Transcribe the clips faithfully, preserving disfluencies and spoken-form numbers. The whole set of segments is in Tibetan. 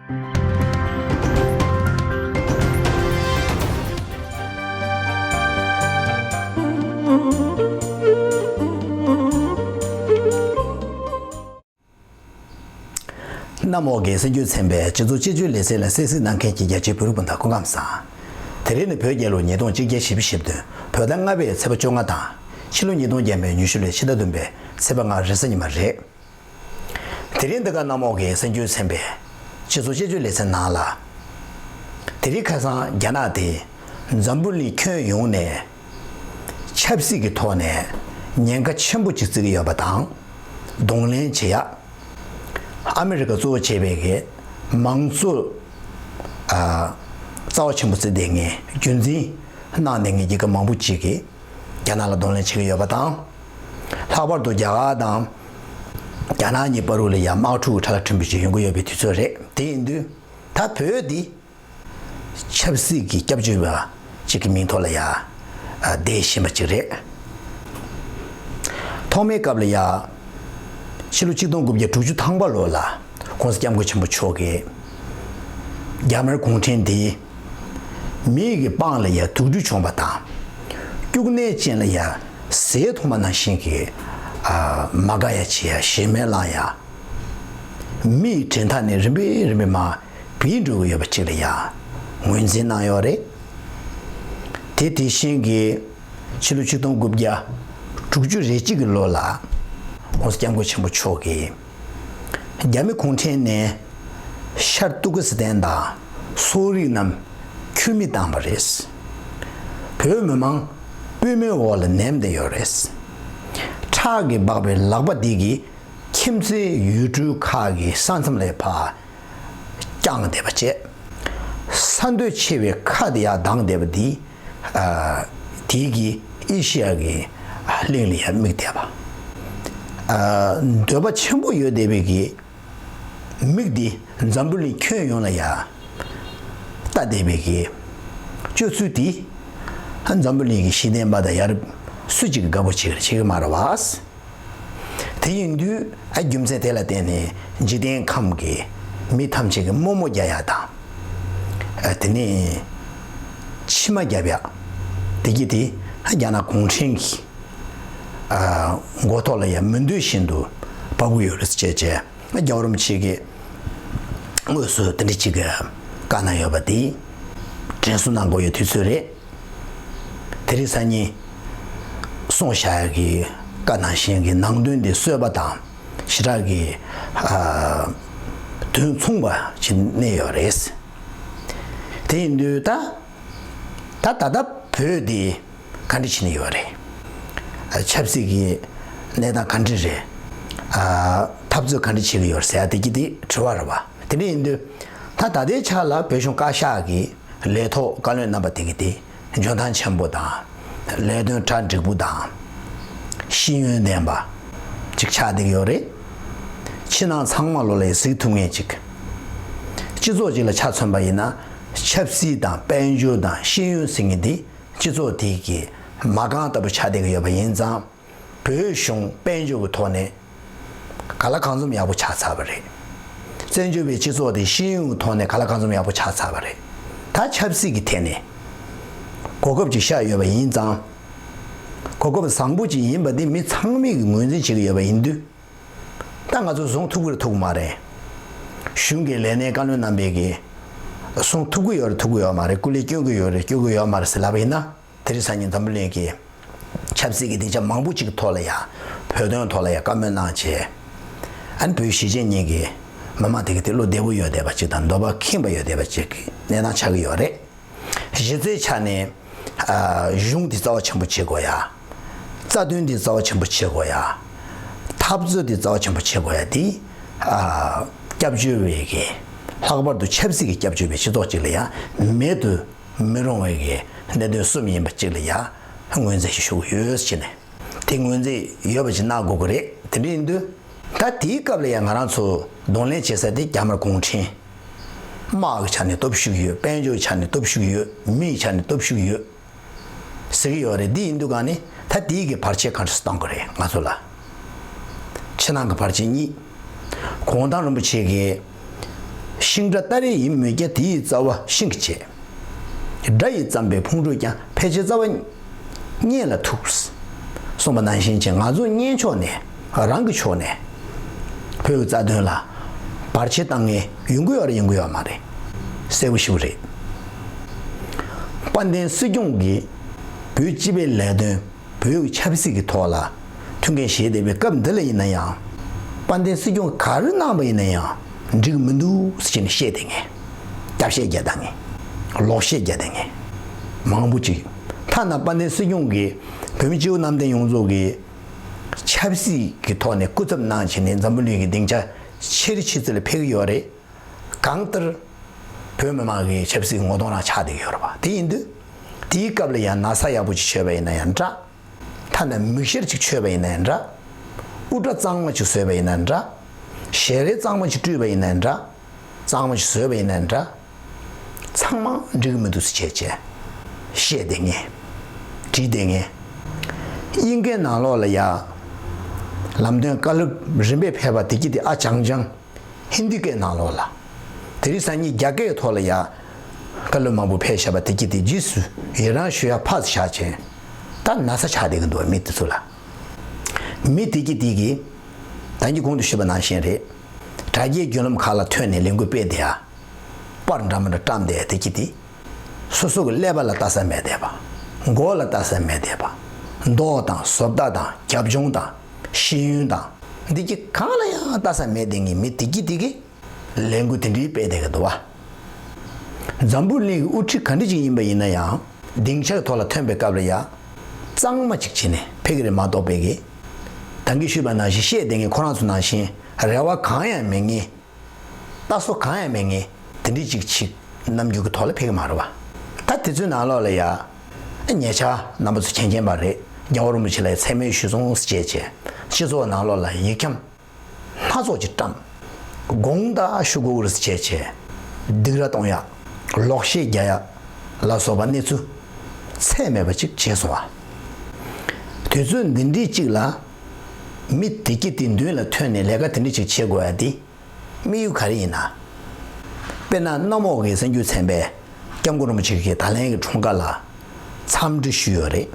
གནམ་འོག་གི་སེམས་རྒྱུད་ཚན་པའི་སྤྱི་ཚོགས་སྤྱི་སྤྱོད་ལེ་ཚན་ལ་གསན་གཟིགས་གནང་མཁན་གྱི་རྒྱ་ཆེའི་བོད་རིགས་སྤུན་ཟླ་སྐུ་ཁམས་བཟང་། དེ་རིང་ནི་བོད་རྒྱལ་ལོ་ཉིས་སྟོང་གཅིག་བརྒྱ་བཞི་བཅུ་ཞེ་བདུན་བོད་ཟླ་ལྔ་པའི་ཚེས་པ་བཅོ་ལྔ་དང་ཕྱི་ལོ་ཉིས་སྟོང་བརྒྱ་མེད་ཉི་ཤུ་ལོའི་ཕྱི་ཟླ་བདུན་པའི་ཚེས་པ་ལྔ་རེས་གཟའ་ཉི་མ་རེད། དེ་རིང་འདི་ག་གནམ་འོག་གི་གསར་འགྱུར་ཚན་པའི་སྤྱི་ཚོགས་དཔྱད་བརྗོད་ལེ་ཚན་ནང་ལ། དེ་རིང་ཁ་སང་རྒྱ་ནག་དེ་འཛམ་བུ་གླིང་ཁྱོན་ཡོངས་ནས་ཆབ་སྲིད་ཀྱི་ཐོག་ནས་ཉེན་ཁ་ཆེན་པོ་ཅིག་བརྩི་གི་ཡོད་པ་དང་། གདོང་ལེན་བྱེད་ཡ། ཨ་མི་རི་ཀ་གཙོ་བོ་བྱས་པའི་གི་མང་གཙོ་ཨ་རྩ་བ་ཆེན་པོ་བརྩི་བསྡད་མཁན་རྒྱུན་འཛིན་གནང་བསྡད་མཁན་རྒྱལ་ཁབ་མང་པོ་ཅིག་གིས་རྒྱ་ནག་ལ་གདོང་ལེན་བྱེད་ཀྱི་ཡོད་པ་དང་། ལྷག་པར་དུ་རྒྱ་གར་དང་རྒྱ་ནག་གཉིས་བར་དུ་ལ་ཡང་དམག་འཁྲུག་གི་ཁྲ་ལ་ཁྲིམས་པོ་ཅིག་ཡོང་གི་ཡོད་པའི་དུས་ཚོད་རེད། དེ་ཡིན་དུས་ད་བོད་འདི་ཆབ་སྲིད་ཀྱི་སྐྱབས་བཅོལ་བ་ཅིག་གི་མིང་ཐོག་ལ་ཡ་བསྡད་བཞིན་པ་ཅིག་རེད། ཐོག་མའི་སྐབས་ལ་ཡ་ཕྱི་ལོ་ཆིག་སྟོང་དགུ་བརྒྱ་དྲུག་ཅུ་ཐམ་པ་ལོ་ལ་༸གོང་ས་༸སྐྱབས་མགོན་ཆེན་པོ་མཆོག་གིས་རྒྱ་དམར་གུང་ཁྲན་འདི་མི་ཡི་གི་པང་ལ་ཡ་དུག་སྦྲུལ་བྱུང་བ་དང་། སྐྱུག་ནད་ཅན་ལ་ཡ་ཟས་འཐུང་བ་ནང་བཞིན་གྱི་མ་དགའ་ཡ་བྱེད་ཡ་ཞེ་མེར་ལངས་ཡ། མི་ཡི་དྲན་ཐག་ནས་རིམ་པས་རིམ་པས་མར་བུད་འགྲོ་གི་ཡོད་པ་ཅིག་ལ་ཡང་ངོས་འཛིན་གནང་ཡོད་རེད། དེ་དེ་བཞིན་གྱི་ཕྱི་ལོ་ཆིག་སྟོང་དགུ་བརྒྱ་དྲུག་ཅུ་རེ་གཅིག་གི་ལོ་ལ་༸གོང་ས་༸སྐྱབས་མགོན་ཆེན་པོ་མཆོག་གིས་རྒྱ་མི་གུང་ཁྲན་ནས་ཤར་ཏུར་ཀི་སི་ཐན་དང་སོག་རིགས་རྣམས་ཁྱུར་མིད་བཏང་བ་རེད། བོད་མི་མང་པུས་མོའི་འོག་ལ་ནེམ་བསྡད་ཡོད་རེད། ཁྲག་གིས་སྦགས་པའི་ལག་པ་འདི་གིས་ཁྱིམ་མཚེས་ཡུལ་གྲུ་ཁག་གི་ས་མཚམས་ལ་ཕར་བརྐྱངས་བསྡད་པ་བཅས། ས་འདོད་ཆེ་བའི་ཁ་དེ་ཡར་གདངས་བསྡད་པ་འདི། ཨ། དེ་གིས་ཨེ་ཤི་ཡ་གི་གླིང་ལ་ཡར་དམིགས་བསྡད་པ། ཨ། འདོད་པ་ཆེན་པོ་ཡོད་བསྡད་པའི་གི་མིག་འདི་འཛམ་བུ་གླིང་ཁྱོན་ཡོངས་ལ་ཡར་ལྟ་བསྡད་པའི་གི་སྤྱོད་ཚུལ་འདི་འཛམ་བུ་གླིང་གི་ཞི་བདེ་པ་དང་ཡ་རབས་སུ་གཅིག་གིས་དགའ་པོ་བྱེད་ཀྱི་མ་རེད་བ། དེ་ཡིན་དུས་ཨ་རྒྱུ་མཚན་དེ་ལ་བརྟེན་ནས་འཇིག་རྟེན་ཁམས་ཀྱི་མི་ཐམས་ཅད་ཀྱིས་དམོད་མོ་རྒྱག་ཡག་དང་། ཨ། དེ་ནས་མཆི་མ་རྒྱབ་ཡག་དེ་གྱིས་དེ་ཨ་རྒྱ་ནག་གུང་ཁྲན་གྱི་ཨ་མགོ་ཐོག་ལ་ཡང་མི་འདོད་བཞིན་དུ་འབབ་ཀྱི་ཡོད་རེད་ཅེས་བྱས། རྒྱལ་བ་རིན་པོ་ཆེ་གིས་དངོས་སུ་དེ་འདྲ་ཅིག་གི་བཀའ་གནང་ཡོད་པ་དེ་དྲན་གསོ་གནང་དགོས་ཡོད་དུས་ཚོད་རེད། དེ་རིང་སང་ཉིན་གསུངས་བཞག་ཡག་གི་བཀའ་ནང་བཞིན་གྱི་ནང་དོན་དེ་གསོལ་པ་དང་ཞེ་དྲག་གི་ཨ་དོན་མཚུངས་པ་ཅིག་གནས་ཡོད་རེད། དེ་ཡིན་དུས་ད་ད་ད་ལྟ་བོད་དེ་ག་འདྲ་བྱེད་ནས་ཡོད་རེད། ཨ། ཆབ་སྲིད་ཀྱི་གནས་སྟངས་ག་འདྲ་རེད། ཨ། འཐབ་རྩོད་ག་འདྲ་བྱེད་ཀྱི་ཡོད་རེད་ཟེར་ཡག་དེ་གྱིས་དེ་དྲི་བ་རེད་བ། དེ་འདྲ་ཡིན་དུས་ད་ད་ལྟའི་ཆ་ལ་བོད་གཞུང་བཀའ་ཤག་གི་ལས་ཐོག་བཀའ་བློན་རྣམ་པ་དེ་གི་དེ་འཇོན་ཐང་ཆེན་པོ་དང་ལས་དོན་གྲ་འགྲིག་པོ་དང་ཤེས་ཡོན་ལྡན་པ་ཅིག་ཆགས་བསྡད་ཀྱི་ཡོད་རེད། ཕྱི་ནང་ཚང་མ་ལོ་ལ་གཟིགས་ཐུབ་མཁན་ཅིག་སྤྱི་ཚོགས་ཅིག་ལ་ཆ་མཚོན་པ་ཡིན་ན་ཆབ་སྲིད་དང་དཔལ་འབྱོར་དང་ཤེས་ཡོན་ཟེར་མཁན་དེ་སྤྱི་ཚོགས་དེ་གི་མ་རྐང་ལྟ་བུ་ཆགས་བསྡད་ཀྱི་ཡོད་པ་ཡིན་ཙང་། བོད་གཞུང་དཔལ་འབྱོར་གྱི་ཐོག་ནས་ག་ལ་གང་འཚམ་ཡག་པོ་ཆགས་ཚར་བ་རེད། བཙན་བྱོལ་བའི་སྤྱི་ཚོགས་དེ་ཤེས་ཡོན་གྱི་ཐོག་ནས་ག་ལ་གང་འཚམ་ཡག་པོ་ཆགས་ཚར་བ་རེད། ད་ཆབ་སྲིད་ཀྱི་ཐད་ནས་གོ་སྐབས་ཅིག་ཤར་ཡོད་པ་ཡིན་ཙང་། གོ་སྐབས་བཟང་པོ་ཅིག་ཡིན་པ་འདི་མི་ཚང་མས་ཀྱི་ངོས་འཛིན་བྱེད་ཀྱི་ཡོད་པ་ཡིན་དུས། ད་ང་ཚོ་བཟུང་ཐུབ་ཀྱི་རེད་ཐུབ་ཀྱི་མ་རེད། གཞུང་གི་ལས་སྣེ་བཀའ་བློན་རྣམ་པས་ཀྱི་བཟུང་ཐུབ་ཀྱི་ཡོད་རེད་ཐུབ་ཀྱི་ཡོད་མ་རེད། སྐུ་ལས་སྐྱོན་གྱི་ཡོད་རེད་སྐྱོན་གྱི་ཡོད་མ་རེད་ཟེར་ལབ་པ་ཡིན་ན། དེ་རིང་སང་ཉིན་འཛམ་བུ་གླིང་གི་ཆབ་སྲིད་ཀྱི་སྡིངས་ཆ་མང་པོ་ཅིག་ཐོག་ལ་ཡ། བོད་དོན་ཐོག་ལ་ཡ་བཀའ་མོལ་གནང་བྱས། ཨ་ནི་བོད་གཞིས་བྱེས་གཉིས་ཀྱི་མི་མང་དེ་གི་དེ་བློ་བདེ་པོ་ཡོད་བསྡད་པ་ཅིག་དང་འདོད་པ་ཁེངས་པ་ཡོད་བསྡད་པ་ཅིག་གི་གནས་སྟངས་ཆགས་ཀྱི་ཡོད་རེད། གཞི་རྩའི་ཆ་ནས་ཨ་གཞུང་དེ་རྩ་བ་ཆེན་པོ་བྱེད་དགོས་ཡ། རྩ་དོན་དེ་རྩ་བ་ཆེན་པོ་བྱེད་དགོས་ཡ། འཐབ་རྩོད་དེ་རྩ་བ་ཆེན་པོ་བྱེད་དགོས་ཡ་དེ་ཨ་སྐྱབས་བཅོལ་བའི་གི་ལྷག་པར་དུ་ཆབ་སྲིད་ཀྱི་སྐྱབས་བཅོལ་བའི་སྤྱི་ཚོགས་ཅིག་ལ་ཡ་མེད་དུ་མི་རུང་བའི་གི་གནད་དོན་གསུམ་ཡིན་པ་གཅིག་ལ་ཡ་ངོས་འཛིན་ཞིག་ཞུ་གི་ཡོད་ཟེར་ནས། དེ་ངོས་འཛིན་ཡོད་པ་ཅིག་གནང་དགོས་ཀྱི་རེད། དེ་འདྲ་ཡིན་དུས་ད་དེའི་སྐབས་ལ་ཡ་ང་རང་ཚོ་གདོང་ལེན་བྱེད་ས་དེ་རྒྱ་དམར་གུང་ཁྲན། དམག་གི་ཆ་ནས་སྟོབས་ཤུགས་ཡོད། དཔལ་འབྱོར་གྱི་ཆ་ནས་སྟོབས་ཤུགས་ཡོད། མི་ཡི་ཆ་ནས་སྟོབས་ཤུགས་ཡོད་ཟེར་གྱི་ཡོད་རེད། འདི་ཡིན་དུས་ག་ནི་ད་དེའི་གི་བར་ཆད་གང་འདྲ་སེ་གཏོང་གི་རེད་ང་ཚོ་ལ། ཕྱི་ནང་གི་བར་ཆད་གཉིས། གུང་ཐང་རིན་པོ་ཆེ་གིས་ ཤིང་འདྲ་སྟ་རེ་ཡི་མོད་ཀྱང་། དེ་ཡི་རྩ་བ་ཤིང་གིས་བྱས། དགྲ་ཡིས་བརྩམས་པའི་ཕུང་དྲུག་ཀྱང་། ཕལ་ཆེར་རྩ་བ་གཉན་ལ་ཐུག། གསུངས་པ་ནང་བཞིན་བྱས། ང་ཚོ་གཉེན་ཕྱོགས་ནས། རང་གི་ཕྱོགས་ནས་བོད་ཀྱི་རྩ་དོན་ལ་བར་ཆད་བཏང་མཁན་ཡོང་གི་ཡོད་རེད། ཡོང་གི་ཡོད་མ་རེད། གསལ་པོ་ཞེ་པོ་རེད། དཔལ་ལྡན་སྲིད་སྐྱོང་གིས་བོད་སྤྱི་པའི་ལས་དོན། བོད་ཀྱི་ཆབ་སྲིད་ཀྱི་ཐོག་ལ་མཐུན་རྐྱེན་བཞེས་བསྡད་པའི་སྐབས་འདི་ལ་ཡིན་ན་ཡང་། དཔལ་ལྡན་སྲིད་སྐྱོང་ག་རེ་གནང་པ་ཡིན་ན་ཡང་འགྲིག་གི་མི་འདུག་ཟེར་བྱས་ནས་བཤད་བསྡད་མཁན། རྒྱབ་བཤད་རྒྱག་བསྡད་མཁན། ལོག་བཤད་རྒྱག་བསྡད་མཁན་མང་པོ་ཅིག་ཐ་ན་དཔལ་ལྡན་སྲིད་སྐྱོང་གིས་བོད་མི་སྤྱི་བོ་གནམ་བསྟན་ཡོངས་རྫོགས་ཀྱི་ཆབ་སྲིད་ཀྱི་ཐོག་ནས་སྐུ་ཚབ་གནང་བྱས་ནས་འཛམ་བུ་གླིང་གི་སྡིངས་ཆ་ཆེ་རི་ཆེ་ཙི་ལ་ཕེབས་ཀྱི་ཡོད་རེད། གང་ལྟར་བོད་མི་མང་གི་ཆབ་སྲིད་ངོ་གདོང་རང་ཆགས་བསྡད་ཀྱི་ཡོད་རེད་པ། དེ་ཡིན་དུས་དེའི་སྐབས་ལ་ཡང་ན་ཚ་ཡག་པོ་ཅིག་མཆོད་པ་ཡིན་ན་ཡང་འདྲ། ཐ་ན་མིག་ཤེལ་ཅིག་མཆོད་པ་ཡིན་ན་ཡང་འདྲ། དབུ་སྐྲ་གཙང་མ་ཅིག་བཟོས་པ་ཡིན་ན་འདྲ། ཞལ་རས་གཙང་མ་ཅིག་བཀྲུས་པ་ཡིན་ན་འདྲ། གཙང་མ་ཅིག་བཟོས་པ་ཡིན་ན་འདྲ། ཚང་མ་འགྲིག་གི་མི་འདུག་ཟེར་བྱས་བྱས་བཤད་བསྡད་མཁན། བྲིས་བསྡད་མཁན། དབྱིན་སྐད་ནང་ལོགས་ལ་ཡ། ལམ་སྟོན་བཀའ་སློབ་རིམ་པས་ཕེབས་པ་དེ་གྱིས་དེ་ཨ་ཅང་ཅང་། ཧིན་དི་སྐད་ནང་ལོགས་ལ། དེ་རིང་སང་ཉིན་རྒྱ་སྐད་ཐོག་ལ་ཡ། བཀའ་སློབ་མང་པོ་ཕེབས་བཞག་པ་དེ་གྱིས་དེ་རྗེས་སུ་ཡི་རང་ཞུ་ཡ་ཕར་བཞག་བྱས། ད་ན་ཚ་ཆགས་བསྡད་ཀྱི་འདུག་མི་དེ་ཚོ་ལ། མི་དེ་གྱིས་དེ་གིས། ད་གིན་གོང་དུ་ཞུས་པ་ནང་བཞིན་རེད། དྲ་རྒྱའི་བརྒྱུད་ལམ་ཁག་ལ་ཐོན་ནས་ལས་འགུལ་སྤེལ་བསྡད་ཡ། པར་འདྲ་མི་འདྲ་བཀྲམ་བསྡད་དེ་གྱིས་དེ། སོ་སོ་གི་ཀླད་པ་ལ་ལྟ་ས་མེད་བསྡད་པ། མགོ་ལ་ལྟ་ས་མེད་བསྡད་པ། མདོག་དང་བཟོ་ལྟ་དང་རྒྱབ་ལྗོངས་དང་ཤེས་ཡོན་དང་། འདི་གྱི་གང་ལ་ཡང་ལྟ་ས་མེད་བསྡད་མཁན་མི་དེ་གྱིས་དེ་གིས་ལས་འགུལ་དེ་འདྲའི་སྤེལ་བསྡད་ཀྱི་འདུག་བ། འཛམ་བུ་གླིང་གི་དབུ་ཁྲིད་ག་འདྲ་ཅིག་ཡིན་པ་ཡིན་ན་ཡང་སྡིངས་ཆ་གི་ཐོག་ལ་ཐོན་པའི་སྐབས་ལ་ཡང་གཙང་མ་ཅིག་བྱས་ནས་ཕེབས་ཀྱི་རེད་མ་གཏོགས་པའི་གི། ད་གིན་ཞུས་པ་ནང་བཞིན་བཤད་བསྡད་མཁན་ཁོ་རང་ཚོ་ནང་བཞིན་རེ་བ་གང་ཡང་མེད་མཁན། ལྟ་སོ་གང་ཡང་མེད་མཁན་དེ་འདྲའི་ཅིག་ཅིག་རྣམ་འགྱུར་གྱི་ཐོག་ལ་ཕེབས་ཀྱི་མ་རེད་བ། ད་དེ་ཚོའི་ནང་ལོགས་ལ་ཡ། ཉེ་ཆར་རྣམ་པ་ཚོ་མཁྱེན་མཁྱེན་པ་རེད། རྒྱལ་བ་རིན་པོ་ཆེ་ལ་མཚན་སྨད་ཞུས་སོང་ཟེར་བྱས་བྱས། སྤྱི་ཚོགས་ནང་ལོགས་ལ་ཡིག་ཁྱམས་སྣ་ཚོགས་ཅིག་བཀྲམ། དགོངས་དག་ཞུ་དགོས་རེད་ཟེར་བྱས་བྱས། སྡིགས་ར་གཏོང་ཡ། ལོག་བཤད་རྒྱག་ཡ་ལ་སོགས་པ་གནས་ཚུལ་ཚད་མེད་པ་ཅིག་བྱས་སོང་བ། དུས་ཚོད་འདི་འདྲའི་ཅིག་ལ་མི་དེ་གྱིས་དེ་མདུན་ལ་ཐོན་ནས་ལས་ཀ་དེ་འདྲ་ཅིག་བྱེད་དགོས་ཡ་དེ། དམིགས་ཡུལ་ག་རེ་ཡིན་ན། དཔེར་ན་གནམ་འོག་གི་གསར་འགྱུར་ཚན་པས་སྐྱབས་མགོན་རིན་པོ་ཆེ་གི་ད་ལན་གྱི་འཁྲུངས་སྐར་ལ་འཚམས་འདྲི་ཞུས་ཡོད་རེད།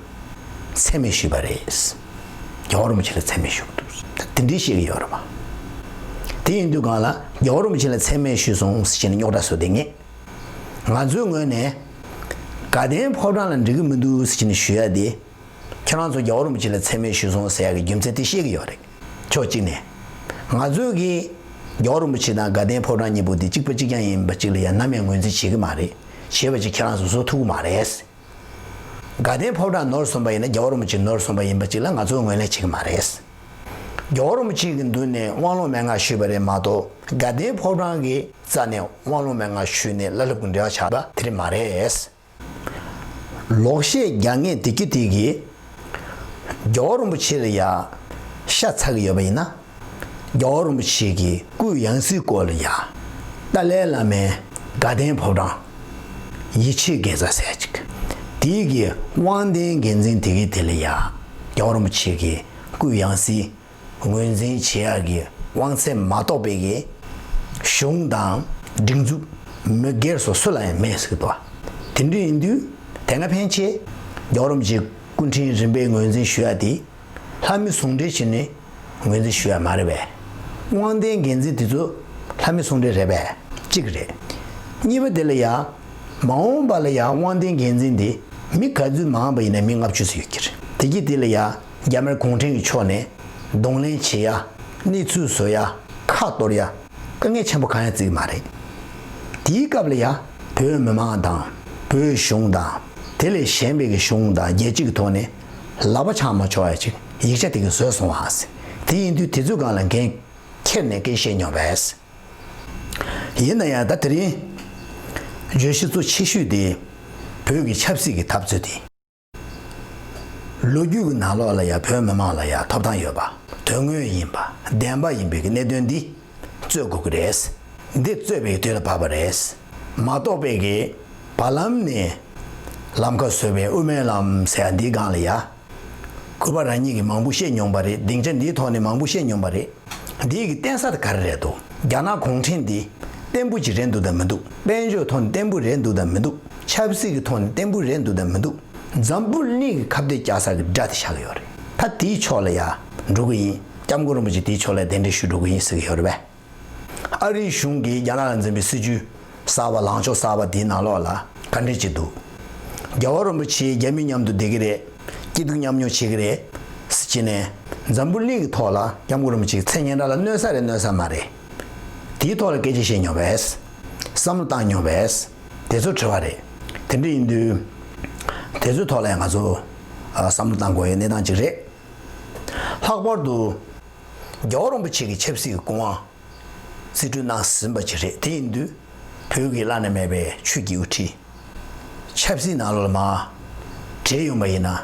མཚན་སྨད་ཞུས་པ་རེད། རྒྱལ་བ་རིན་པོ་ཆེ་ལ་མཚན་སྨད་ཞུས་འདུག་ད་དེ་འདྲའི་བཤད་ཀྱི་ཡོད་རེད་པ། དེ་ཡིན་དུས་གང་ལ་རྒྱལ་བ་རིན་པོ་ཆེ་ལ་མཚན་སྨད་ཞུས་སོང་ཟེར་བྱས་ནས་རྙོག་དྲ་བཟོ་བསྡད་མཁན། ང་ཚོའི་ངོས་ནས་དགའ་ལྡན་ཕོ་བྲང་ལ་འགྲིག་གི་མི་འདུག་ཟེར་བྱས་ནས་ཞུ་ཡ་དེ། ཁྱེད་རང་ཚོ་རྒྱལ་བ་རིན་པོ་ཆེ་ལ་མཚན་སྨད་ཞུས་སོང་ཟེར་ཡག་གི་རྒྱུ་མཚན་དེ་བཤད་ཀྱི་ཡོད་རེད། ཕྱོགས་གཅིག་ནས། ང་ཚོས་ཀྱིས་རྒྱལ་བ་རིན་པོ་ཆེ་དང་དགའ་ལྡན་ཕོ་བྲང་གཉིས་པོ་དེ་གཅིག་པ་གཅིག་རྐྱང་ཡིན་པ་གཅིག་ལ་ཡང་ནམ་ཡང་ངོས་འཛིན་བྱེད་ཀྱི་མ་རེད། བྱས་པ་ཅིག་ཁྱེད་རང་ཚོ་བཟོ་ཐུབ་ཀྱི་མ་རེད། དགའ་ལྡན་ཕོ་བྲང་ནོར་སོང་པ་ཡིན་ན་རྒྱལ་བ་རིན་པོ་ཆེ་ནོར་སོང་པ་ཡིན་པ་གཅིག་ལ་ང་ཚོས་ངོས་ལེན་བྱེད་ཀྱི་མ་རེད། རྒྱལ་བ་རིན་པོ་ཆེ་གི་མདུན་ནས་དབང་ལུང་མན་ངག་ཞུས་པ་རེད་མ་གཏོགས་དགའ་ལྡན་ཕོ་བྲང་གི་རྩ་ནས་དབང་ལུང་མན་ངག་ཞུས་ནས་བླ་སློབ་ཀྱི་འབྲེལ་བ་ཆགས་པ་དེ་རེད་མ་རེད། ལོག་བཤད་རྒྱག་མཁན་དེ་གྱིས་དེ་གིས་རྒྱལ་བ་རིན་པོ་ཆེ་ལ་ཡ་ཤ་ཚ་གི་ཡོད་པ་ཡིན་ན། རྒྱལ་བ་རིན་པོ་ཆེ་གི་སྐུའི་ཡང་སྲིད་སྐོར་ལ་ཡ་ཏཱ་ལའི་བླ་མའི་དགའ་ལྡན་ཕོ་བྲང་ཡིད་ཆེས་དགེ་རྩ་ཟེར་ཅིག་དེའི་གི་དབང་ལྡན་འགན་འཛིན་དེ་གིས་དེ་ལ་ཡ་རྒྱལ་བ་རིན་པོ་ཆེ་གི་སྐུའི་ཡང་སྲིད་ངོས་འཛིན་བྱེད་ཡག་གི་དབང་ཚད་མ་གཏོགས་པའི་གི་གཞུང་དང་སྒྲིག་འཛུགས་མི་སྒེར་སོགས་སུ་ལ་ཡང་མེད་ཟེར་གི་འདུག་དེ་འདྲ་ཡིན་དུས་དེ་སྔ་ཕན་ཆད་རྒྱལ་བ་རིན་པོ་ཆེ་སྐུ་ཕྲེང་རིམ་པས་ངོས་འཛིན་ཞུ་ཡག་དེ་ལྷ་མི་ཟུང་འབྲེལ་བྱས་ནས་ངོས་འཛིན་ཞུ་ཡག་མ་རེད་པས། དབང་ལྡན་འགན་འཛིན་དེ་ཚོ་ལྷ་མི་ཟུང་འབྲེལ་རེད་པས། གཅིག་རེད། གཉིས་པ་དེ་ལ་ཡ། མ་འོངས་པ་ལ་ཡ་དབང་ལྡན་འགན་འཛིན་དེ་མི་ག་ཚོད་མང་བ་ཡིན་ན་མི་ལྔ་བཅུ་ཙམ་ཡོད་ཀྱི་རེད། དེ་གྱིས་དེ་ལ་ཡ་རྒྱ་དམར་གུང་ཁྲན་གྱི་ཕྱོགས་ནས་གདོང་ལེན་བྱེད་ཡ། གནས་ཚུལ་བཟོ་ཡ། ཁ་གཏོར་ཡ། དཀའ་ངལ་ཆེན་པོ་གང་ཡང་བརྩི་གི་མ་རེད། དེའི་སྐབས་ལ་ཡ་བོད་མི་མང་དང་བོད་གཞུང་དང་དེ་ལས་གཞན་པའི་གི་གཞུང་དང་རྒྱལ་སྤྱི་གི་ཐོག་ནས་ལག་པ་འཆང་མ་ཆོག་ཡ་ཅིག་ཡིག་ཆ་དེ་གི་བཟོས་སོང་བ། དེ་ཡིན་དུས་དེ་ཚོའི་སྒང་ལ་འགན་འཁྱེར་ནས་སྐད་བཤད་མྱོང་བས། ཡིན་ན་ཡང་ད་དེ་རིང་བརྗོད་གཞི་གཙོ་ཆེ་ཤོས་དེ་བོད་ཀྱི་ཆབ་སྲིད་ཀྱི་འཐབ་རྩོད་དེ། ལོ་རྒྱུས་ཀྱི་ནང་ལོགས་ལ་ཡང་བོད་མི་མང་ལ་ཡང་ཐོབ་ཐང་ཡོད་པ། དོན་དངོས་ཡིན་པ། བདེན་པ་ཡིན་པའི་གི་གནད་དོན་འདི་རྩོད་དགོས་ཀྱི་རེད། འདི་རྩོད་པའི་དུས་ལ་བབ་པ་རེད། མ་གཏོགས་པའི་གི་བར་ལམ་ནས་ལམ་ཁ་བཟོས་པའི་དབུ་མའི་ལམ་ཟེར་ཡ་འདིའི་སྒང་ལ་ཡང་། གུས་པ་རང་ཉིད་ཀྱིས་མང་པོ་བཤད་མྱོང་པ་རེད། སྡིངས་ཆ་འདིའི་ཐོག་ནས་མང་པོ་བཤད་མྱོང་པ་རེད། འདིའི་གི་བརྟེན་ས་དེ་ག་རེ་རེད་འདུག་རྒྱ་ནག་གུང་ཁྲན་འདི་ བརྟན་པོ་ཅིག་རེད་འདུག་དང་མི་འདུག་དཔལ་འབྱོར་ཐོག་ནས་བརྟན་པོ་རེད་འདུག་དང་མི་འདུག་ཆབ་སྲིད་ཀྱི་ཐོག་ནས་བརྟན་པོ་རེད་འདུག་དང་མི་འདུག་འཛམ་བུ་གླིང་གི་ཁ་གཏད་བཅག་ས་གི་དགྲ་དེ་ཆགས་ཀྱི་ཡོད་རེད། ད་དེའི་ཕྱོགས་ལ་ཡ་འགྲོ་གི་ཡིན། སྐྱབས་མགོན་རིན་པོ་ཆེ་དེའི་ཕྱོགས་ལ་གདན་འདྲེན་ཞུ་འགྲོ་གི་ཡིན་ཟེར་གྱི་ཡོད་རེད་པས། ཨ་རིའི་གཞུང་གིས་རྒྱ་ནག་ལ་འཛིན་པའི་སྲིད་ཇུས་གསར་པ་ལངས་ཕྱོགས་གསར་པ་དེའི་ནང་ལོགས་ལ་ག་འདྲ་ཅིག་འདུག་རྒྱལ་བ་རིན་པོ་ཆེ་རྒྱ་མི་མཉམ་དུ་བསྡད་ཀྱི་རེད། སྐྱིད་སྡུག་མཉམ་མྱོང་བྱེད་ཀྱི་རེད། ཟེར་གྱི་ནས་འཛམ་བུ་གླིང་གི་ཐོག་ལ་སྐྱབས་མགོན་རིན་པོ་ཆེ་གི་མཚན་སྙན་གྲགས་ལ་གནོད་ས་རེད་གནོད་ས་མ་རེད། དེའི་ཐོག་ལ་སྐད་ཆ་བཤད་མྱོང་བས། བསམ་བློ་བཏང་མྱོང་བས། དེ་ཚོ་དྲི་བ་རེད། དེ་འདྲ་ཡིན་དུས། དེ་ཚོའི་ཐོག་ལ་ཡང་ང་ཚོ་ཨ་བསམ་བློ་བཏང་དགོས་ཡའི་གནས་སྟངས་ཅིག་རེད། ལྷག་པར་དུ། རྒྱལ་བ་རིན་པོ་ཆེ་གི་ཆབ་སྲིད་ཀྱི་སྐུ་དབང་རྩིས་སྤྲོད་གནང་ཟིན་པ་ཅིག་རེད། དེ་ཡིན་དུས་བོད་ཀྱི་བླ་ན་མེད་པའི་ཆོས་ཀྱི་དབུ་ཁྲིད། ཆབ་སྲིད་ནང་ལོགས་ལ་མར་བྲེལ་ཡོང་པ་ཡིན་ན།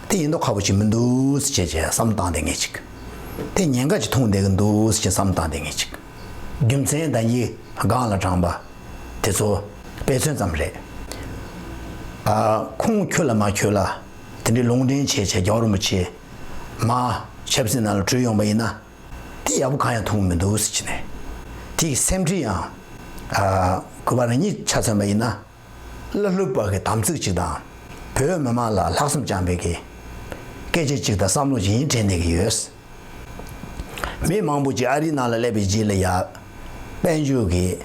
དེ་ཡིན་མདོག་ཁ་པོ་ཅིག་མི་འདུག་ཟེར་བྱས་བྱས་བསམ་བློ་བཏང་བསྡད་མཁན་ཅིག་དེ་ཉེན་ཁ་ཅིག་མཐོང་བསྡད་ཀྱི་འདུག་ཟེར་བྱས་བསམ་བློ་བཏང་བསྡད་མཁན་ཅིག་རྒྱུ་མཚན་ད་གིན་སྒང་ལ་དྲངས་པ་དེ་ཚོ་དཔེ་མཚོན་ཙམ་རེད། ཨ་ཁོང་ཁྱོད་ལ་མ་ཁྱོད་ལ་དེ་འདྲའི་ལུང་འདྲེན་བྱས་བྱས་རྒྱལ་བ་རིན་པོ་ཆེ་མར་ཆབ་སྲིད་ནང་ལ་བྲོས་ཡོང་པ་ཡིན་ན། དེ་ཡག་པོ་གང་ཡང་མཐོང་གི་མི་འདུག་ཟེར་གྱི་ནས། དེ་ཡི་སེམས་ཁྲལ་ཡང་། ཨ་གུས་པ་རང་ཉིད་ཆ་མཚོན་པ་ཡིན་ན། བླ་སློབ་པ་གི་དམ་ཚིག་ཅིག་དང་། བོད་མི་མང་ལ་ལྷག་བསམ་བཅངས་པའི་གི་སྐད་ཆ་ཅིག་དང་བསམ་བློ་ཅིག་ཡིན་དྲན་བསྡད་ཀྱི་ཡོད། མི་མང་པོ་ཅིག་ཨ་རིའི་ནང་ལ་སླེབས་པའི་རྗེས་ལ་ཡ། དཔལ་འབྱོར་གྱི་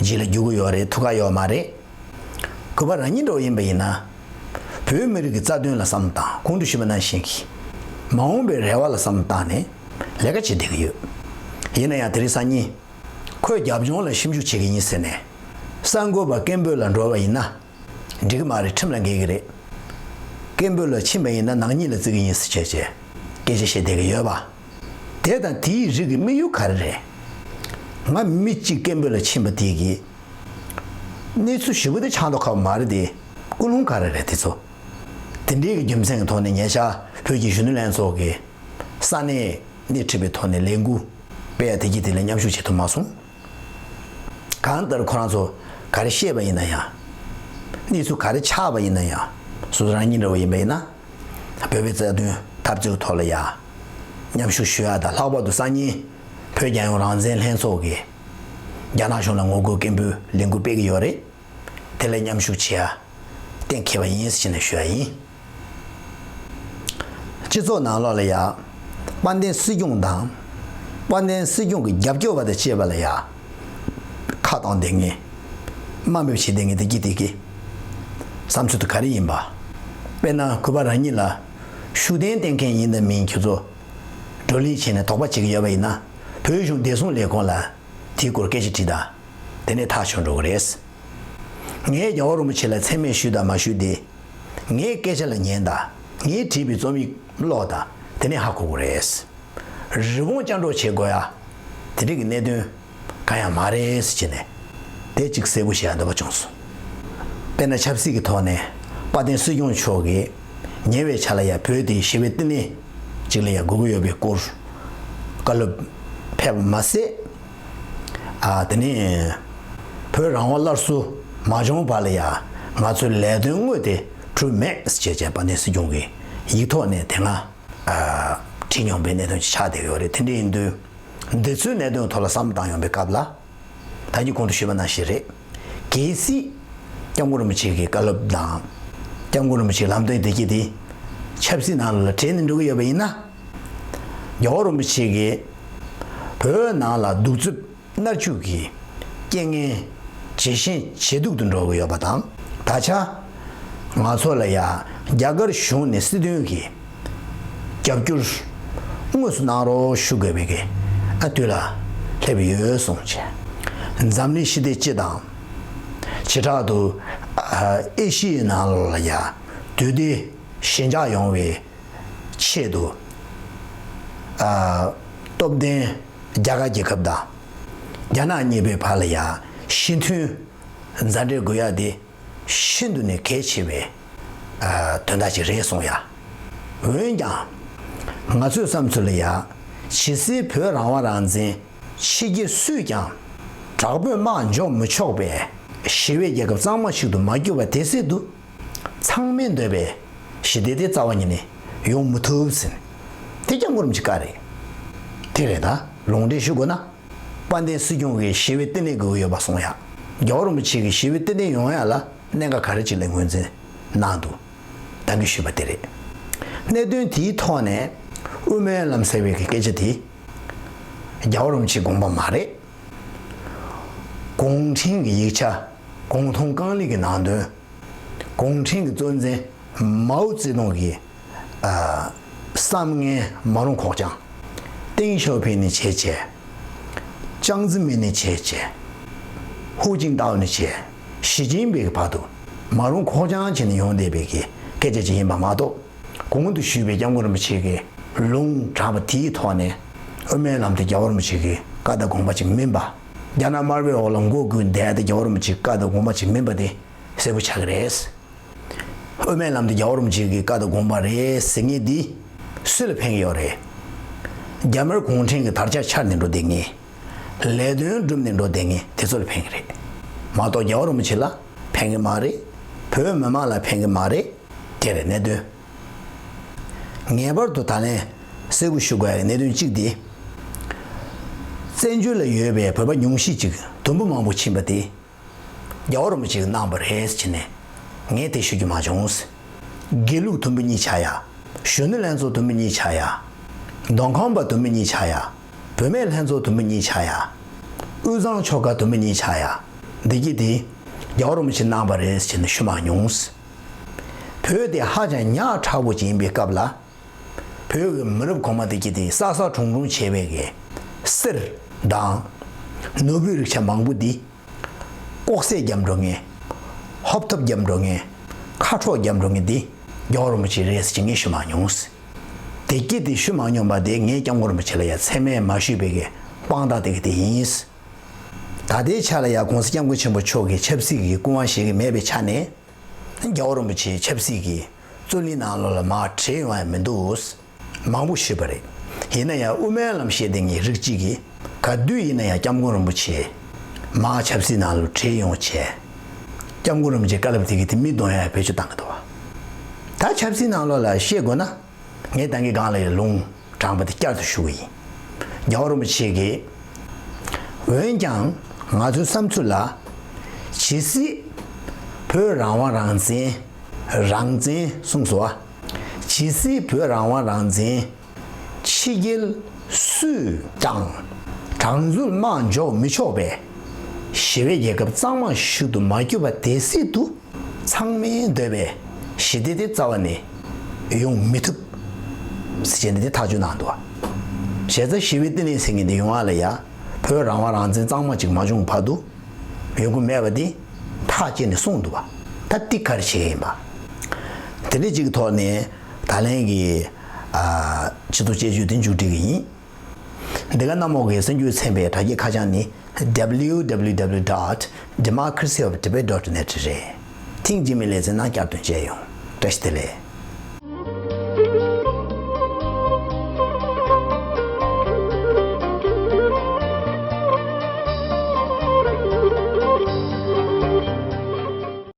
རྗེས་ལ་རྒྱུག་གི་ཡོད་རེད། ཐུགས་ཁག་ཡོད་མ་རེད། གུས་པ་རང་ཉིད་འདྲ་བོ་ཡིན་པ་ཡིན་ན། བོད་མི་རིགས་ཀྱི་རྩ་དོན་ལ་བསམ་བློ་བཏང་། གོང་དུ་ཞུས་པ་ནང་བཞིན་གྱི། མ་འོངས་པའི་རེ་བ་ལ་བསམ་བློ་བཏང་ནས་ལས་ཀ་བྱེད་བསྡད་ཀྱི་ཡོད། ཡིན་ན་ཡང་དེ་རིང་སང་ཉིན། ཁོས་རྒྱབ་ལྗོངས་ལ་ཞིབ་འཇུག་བྱེད་ཀྱི་ཡིན་ཟེར་ནས། གསར་འགོད་པ་སྐད་འབོད་ལ་འགྲོ་བ་ཡིན་ན། འགྲིག་གི་མ་རེད། ཁྲིམས་ལ་འགལ་གྱི་རེད། སྐད་འབོད་ལ་ཕྱིན་པ་ཡིན་ན་ནག་ཉེས་ལ་བརྩི་གི་ཡིན་ཟེར་བྱས་བྱས་སྐད་ཆ་བཤད་བསྡད་ཀྱི་ཡོད་པ། དེ་དང་དེའི་རིགས་ཀྱི་དམིགས་ཡུལ་ག་རེ་རེད། ང་མི་གཅིག་སྐད་འབོད་ལ་ཕྱིན་པ་དེ་གི་གནས་ཚུལ་ཞིབ་པོ་དེ་ཆགས་མདོག་ཁ་པོ་མ་རེད་དེ། ཀུན་སློང་ག་རེ་རེད་དེ་ཚོ། དེ་འདྲའི་གི་རྒྱུ་མཚན་གྱི་ཐོག་ནས་ཉེ་ཆར་བོད་ཀྱི་གཞོན་ནུ་ལྷན་ཚོགས་ཀྱི་ས་གནས་སྣེ་ཁྲིད་པའི་ཐོག་ནས་ལས་འགུལ་སྤེལ་ཡ་དེ་གྱིས་དེ་ལ་མཉམ་ཞུགས་བྱེད་ཐུབ་མ་སོང་། གང་ལྟར་ཁོ་རང་ཚོ་ག་རེ་བཤད་པ་ཡིན་ན་ཡང་། གནས་ཚུལ་ག་རེ་ཆགས་པ་ཡིན་ན་ཡང་། སོ་སོ་རང་ཉིད་འདྲ་བོ་ཡིན་པ་ཡིན་ན། བོད་པའི་རྩ་དོན་འཐབ་རྩོད་ཐོག་ལ་ཡ། མཉམ་ཞུགས་ཞུ་ཡ་དང་། ལྷག་པར་དུ་སང་ཉིན་བོད་རྒྱལ་ཡོངས་རང་བཙན་ལྷན་ཚོགས་ཀྱིས་རྒྱ་ནག་གཞུང་ལ་ངོ་རྒོལ་སྐད་འབོད་ལས་འགུལ་སྤེལ་གྱི་ཡོད་རེད། དེ་ལ་མཉམ་ཞུགས་བྱེད་ཡ་གཏན་འཁེལ་བ་ཡིན་ཟེར་ནས་ཞུ་ཡ་ཡིན། སྤྱི་ཚོགས་ནང་ལོགས་ལ་ཡ། དཔལ་ལྡན་སྲིད་སྐྱོང་དང་། དཔལ་ལྡན་སྲིད་སྐྱོང་གི་རྒྱབ་སྐྱོར་བ་དང་བཅས་པ་ལ་ཡ། ཁ་བཏང་བསྡད་མཁན། དམའ་འབེབས་བྱེད་བསྡད་མཁན་དེ་གྱིས་དེ་གི་བསམ་ཚུལ་དེ་ག་རེ་ཡིན་པ། དཔེར་ན་གུས་པ་རང་ཉིད་ལ་ཤུགས་ལྡན་བསྟེན་མཁན་ཡིན་དང་མིན་ཁྱོད་ཚོ་བགྲོ་གླེང་བྱས་ནས་དོགས་པ་བྱེད་ཀྱི་ཡོད་པ་ཡིན་ན། བོད་གཞུང་བདེ་སྲུང་ལས་ཁུངས་ལ་དེའི་སྐོར་སྐད་ཆ་དྲིས་དང་། དེ་ནས་ཐག་ཆོད་འགྲོ་གི་རེད། ངས་རྒྱལ་བ་རིན་པོ་ཆེ་ལ་མཚན་སྨད་ཞུས་དང་མ་ཞུས་དེ། ངའི་སྐད་ཆ་ལ་ཉན་དང་། ངས་བྲིས་པའི་རྩོམ་ཡིག་ཀློག་དང་། དེ་ནས་ཧ་གོ་གི་རེད། རི་བོང་ཅལ་འདྲོགས་བྱེད་དགོས་ཡ། དེ་འདྲ་གི་གནད་དོན་གང་ཡང་མ་རེད་ཟེར་བྱས་ནས། དེ་གཅིག་གསལ་པོ་བཤད་ཡ་འདོད་པ་བྱུང་སོང་། དཔེར་ན་ཆབ་སྲིད་ཀྱི་ཐོག་ནས་དཔལ་ལྡན་སྲིད་སྐྱོང་མཆོག་གིས་ཉེ་བའི་ཆར་ལ་ཡ་བོད་དེ་ཞི་བའི་བསྟི་གནས་གཅིག་ལ་ཡ་དགོས་ཀྱི་ཡོད་པའི་སྐོར་བཀའ་སློབ་ཕེབས་པ་མ་ཟད། ཨ་དེ་ནས་བོད་རང་དབང་སླར་གསོ་མ་བྱུང་བར་ལ་ཡ་ང་ཚོའི་ལས་དོན་དངོས་དེ་གྲུབ་མེད་ཅེས་བྱས་དཔལ་ལྡན་སྲིད་སྐྱོང་གིས་ཡིག་ཐོག་ནས་དེ་སྔ་ཨ་བྲིས་མྱོང་པའི་གནད་དོན་ཅིག་ཆགས་བསྡད་ཡོད་རེད། དེ་འདྲ་ཡིན་དུས་འདི་ཚོའི་གནད་དོན་ཐོག་ལ་བསམ་བློ་བཏང་ཡོང་པའི་སྐབས་ལ། ད་གིན་གོང་དུ་ཞུས་པ་ནང་བཞིན་རེད། གལ་སྲིད་སྐྱབས་མགོན་རིན་པོ་ཆེ་གི་བཀའ་སློབ་དང་། སྐྱབས་མགོན་རིན་པོ་ཆེའི་ལམ་སྟོན་བདེ་སྐྱིད་དེ་ཆབ་སྲིད་ནང་ལ་བྲེལ་ནས་འགྲོ་གི་ཡོད་པ་ཡིན་ན། རྒྱལ་བ་རིན་པོ་ཆེ་གིས་བོད་ནང་ལ་གདུག་རྩུབ་མནར་གཅོད་ཀྱི་རྐྱེན་ངན་ཇེ་ཞན་ཇེ་སྡུག་ཏུ་འགྲོ་གི་ཡོད་པ་དང་། ད་ཆ་ང་ཚོ་ལ་ཡ་རྒྱ་གར་གཞུང་ནས་སྲིད་དོན་གྱི་རྒྱབ་སྐྱོར་དངོས་སུ་གནང་རོགས་ཞུ་དགོས་པའི་གི་ཨ་དུས་ལ་སླེབས་ཡོད་གསུངས་བྱས། འཛམ་གླིང་ཞི་བདེ་སྤྱི་དང་། བྱེ་བྲག་ཏུ་ཨ་ཨེ་ཤི་ཡའི་ནང་ལོགས་ལ་ཡ་དུས་བདེ་ཞི་འཇགས་ཡོང་བའི་ཆེད་དུ། ཨ་སྟོབས་ལྡན་རྒྱ་གར་རྒྱལ་ཁབ་དང་རྒྱ་ནག་གཉིས་པོའི་བར་ལ་ཡ་ཞི་མཐུན་མཛའ་འབྲེལ་དགོས་ཡ་དེ་ཤིན་ཏུ་ནས་གལ་ཆེ་བའི་ཨ་དོན་དག་ཅིག་རེད་གསུངས་ཡ། འོན་ཀྱང་ང་ཚོའི་བསམ་ཚུལ་ལ་ཡ་ཇི་སྲིད་བོད་རང་དབང་རང་བཙན་ཕྱི་རྒྱལ་སུས་ཀྱང་དྲག་པོས་དམག་འཇོག་མི་ཆོག་པའི་ཞི་བའི་རྒྱལ་ཁབ་གཙང་མ་ཞིག་ཏུ་མ་གྱུར་བ་དེ་སྲིད་དུ། ཚང་མས་འདོད་པའི་ཞི་བདེ་དེ་རྩ་བ་ཉིད་ནས་ཡོང་མི་ཐུབ་ཟེར། དེ་སྐྱབས་མགོན་རིན་པོ་ཆེའི་བཀའ་རེད། དེ་རེད་ད། ལུང་འདྲེན་ཞུ་དགོས་ན། དཔལ་ལྡན་སྲིད་སྐྱོང་གིས་ཞི་བའི་བསྟི་གནས་དགོས་ཀྱི་ཡོད་པ་གསུངས་ཡ། རྒྱལ་བ་རིན་པོ་ཆེ་གིས་ཞི་བའི་བསྟི་གནས་ཡོང་ཡ་ལ་གནད་འགག་ག་རེ་ཅིག་ལ་ངོས་འཛིན་གནང་འདུག་ད་གིན་ཞུས་པ་དེ་རེད། གནད་དོན་དེའི་ཐོག་ནས་དབུ་མའི་ལམ་ཟེར་བའི་གི་སྐད་ཆ་དེ་རྒྱལ་བ་རིན་པོ་ཆེའི་དགོངས་པ་མ་རེད། གུང་ཁྲན་གྱི་ཡིག་ཆ་གུང་ཐང་རྐང་གླིང་གི་ནང་དོན། གུང་ཁྲན་གྱི་གཙོ་འཛིན་མའོ་ཙེ་ཏུང་གི་ཨ། བསམ་ངན་མ་རུང་ཁོག་བཅངས། ཏེང་ཞའོ་ཕིང་ནས་བྱས་བྱས། ཅང་ཙེ་མིན་ནས་བྱས་བྱས། ཧུའུ་ཅིན་ཏའོ་ནས་བྱས། ཞི་ཅིན་ཕིང་གི་བར་དུ་མ་རུང་ཁོག་བཅངས་བྱས་ནས་ཡོང་བསྡད་པའི་གི་སྐད་ཆ་ཅིག་ཡིན་པ་མ་གཏོགས། གོང་དུ་ཞུས་པའི་སྐྱབས་མགོན་རིན་པོ་ཆེ་གི་ལུང་དྲངས་པ་དེའི་ཐོག་ནས་དབུ་མའི་ལམ་དེ་རྒྱལ་བ་རིན་པོ་ཆེ་གི་བཀའ་དང་དགོངས་པ་ཅིག་མིན་པ། རྒྱ་ནག་དམར་པོའི་འོག་ལ་མགོ་སྒུར་བསྡད་དེ་རྒྱལ་བ་རིན་པོ་ཆེའི་བཀའ་དང་དགོངས་པ་ཅིག་མིན་པ་དེ་གསལ་པོ་ཆགས་ཀྱི་རེད། དབུ་མའི་ལམ་དེ་རྒྱལ་བ་རིན་པོ་ཆེ་གི་བཀའ་དང་དགོངས་པ་རེད་ཟེར་མཁན་འདི་སུ་ལ་ཕན་གྱི་ཡོད་རེད། རྒྱ་དམར་གུང་ཁྲན་གྱི་དར་ཆ་འཕྱར་ནས་འགྲོ་བསྡད་མཁན། ལས་དོན་བསྒྲུབས་ནས་འགྲོ་བསྡད་མཁན་དེ་ཚོ་ལ་ཕན་གྱི་རེད། མ་གཏོགས་རྒྱལ་བ་རིན་པོ་ཆེ་ལ་ཕན་གྱི་མ་རེད། བོད་མི་མང་ལ་ཕན་གྱི་མ་རེད། དེ་རེད་གནད་དོན། ངེས་པར་དུ་ད་ལན་གསལ་པོ་ཞུ་དགོས་ཡག་གནད་དོན་གཅིག་དེ། བཙན་བྱོལ་ལ་ཡོད་པའི་བོད་པ་ཉུང་ཤས་ཅིག་དུམ་བུ་མང་པོ་ཕྱིན་པ་དེ། རྒྱལ་བ་རིན་པོ་ཆེས་གནང་བ་རེད་ཟེར་ནས་ངས་དེ་ཞུ་རྒྱུ་མ་བྱུང་། དགེ་ལུགས་དུམ་བུ་གཉིས་ཆགས་ཡ། གཞོན་ནུ་ལྷན་ཚོགས་དུམ་བུ་གཉིས་ཆགས་ཡ། མདོ་ཁམས་པ་དུམ་བུ་གཉིས་ཆགས་ཡ། བུད་མེད་ལྷན་ཚོགས་དུམ་བུ་གཉིས་ཆགས་ཡ། དབུས་གཙང་ཆོལ་ཁ་དུམ་བུ་གཉིས་ཆགས་ཡ། འདི་གྱིས་དེ་རྒྱལ་བ་རིན་པོ་ཆེས་གནང་བ་རེད་ཟེར་ནས་ཞུ་མ་མྱོང་། བོད་དེ་ཧ་ཅང་ཉག་ཕྲ་བོ་ཅིག་ཡིན་པའི་སྐབས་ལ། བོད་ཀྱི་མི་རབས་གོང་མ་དེ་གྱིས་དེ་ས་ས་གྲོང་གྲོང་བྱས་པའི་གི་གསེར་དང་ནོར་བུའི་རིགས་ཆ་མང་པོ་འདི། ལྐོག་ཟས་བརྒྱབ་འགྲོ་མཁན། ཧོབ་ཐོབ་བརྒྱབ་འགྲོ་མཁན། ཁ་འཕྲོག་བརྒྱབ་འགྲོ་མཁན་འདི་རྒྱལ་བ་རིན་པོ་ཆེ་རེད་ཟེར་གྱི་ངས་ཞུ་མ་མྱོང་། དེ་སྐད་དེ་ཞུ་མ་མྱོང་པ་དེ་ངས་སྐྱབས་མགོན་རིན་པོ་ཆེ་ལ་ཡ་མཚན་སྨད་མ་ཞུས་པའི་གི་དཔང་རྟགས་དེ་གི་དེ་ཡིན། ད་ལྟའི་ཆ་ལ་ཡ་༸གོང་ས་༸སྐྱབས་མགོན་ཆེན་པོ་མཆོག་གི་ཆབ་སྲིད་ཀྱི་སྐུ་དབང་བཞེས་ཀྱི་མེད་པའི་ཆ་ནས། རྒྱལ་བ་རིན་པོ་ཆེའི་ཆབ་སྲིད་ཀྱི་རྩོད་གླེང་ནང་ལོགས་ལ་མར་བྲེལ་ཡོང་ཡ་མི་འདུག་མང་པོ་ཞུས་པ་རེད། ཡིན་ན་ཡང་དབུ་མའི་ལམ་བཤད་མཁན་གྱི་རིགས་གཅིག་གིས་ག་དུས་ཡིན་ན་ཡང་༸སྐྱབས་མགོན་རིན་པོ་ཆེ་མར་ཆབ་སྲིད་ནང་ལ་བྲེལ་ཡོང་བྱས། ༸སྐྱབས་མགོན་རིན་པོ་ཆེའི་བཀའ་སློབ་དེ་གིས་དེ་མི་གཏོང་ཡ་བེད་སྤྱོད་བཏང་གི་འདུག་བ། ད་ཆབ་སྲིད་ནང་ལོགས་ལ་བཤད་དགོས་ན། ངས་ད་གིན་སྒང་ལ་ཡང་ལུང་དྲངས་པ་དེ་བསྐྱར་དུ་ཞུ་གི་ཡིན། རྒྱལ་བ་རིན་པོ་ཆེ་གིས། འོན་ཀྱང་ང་ཚོའི་བསམ་ཚུལ་ལ། ཇི་སྲིད་བོད་རང་དབང་རང་བཙན། རང་བཙན་གསུངས་སོ། ཇི་སྲིད་བོད་རང་དབང་རང་བཙན། ཕྱི་རྒྱལ་སུས་ཀྱང་དྲག་འཛུལ་དམག་འཇོག་མི་ཆོག་པའི་ཞི་བའི་རྒྱལ་ཁབ་གཙང་མ་ཞིག་ཏུ་མ་གྱུར་པ་དེ་སྲིད་དུ། ཚང་མས་འདོད་པའི་ཞི་བདེ་དེ་རྩ་བ་ནས་ཡོང་མི་ཐུབ། ཟེར་བྱས་ནས་དེ་ཐག་གཅོད་གནང་འདུག་བ། བྱས་ཙང་ཞི་བའི་བསྟི་གནས་ཟེར་མཁན་དེ་ཡོང་བ་ལ་ཡ། བོད་རང་དབང་རང་བཙན་གཙང་མ་ཅིག་མ་བྱུང་བར་དུ། ཡོང་གི་མེད་པ་དེ་ཐག་བཅད་ནས་གསུངས་འདུག་བ། ད་འདི་ག་རེ་བྱེད་ཀྱི་ཡིན་པ། དེ་འདྲ་ཅིག་གི་ཐོག་ནས་ད་ལན་གྱི་ཨ། སྤྱི་ཚོགས་དཔྱད་བརྗོད་དེ་མཇུག་སྒྲིལ་གྱི་ཡིན། འདི་ག་གནམ་འོག་གི་གསར་འགྱུར་ཚན་པའི་དྲ་རྒྱའི་ཁ་བྱང་ནི། W W W dot democracy of tibet dot net རེད། ཐེངས་རྗེས་མའི་ལེ་ཚན་ནང་བསྐྱར་དུ་མཇལ་ཡོང་། བཀྲ་ཤིས་བདེ་ལེགས།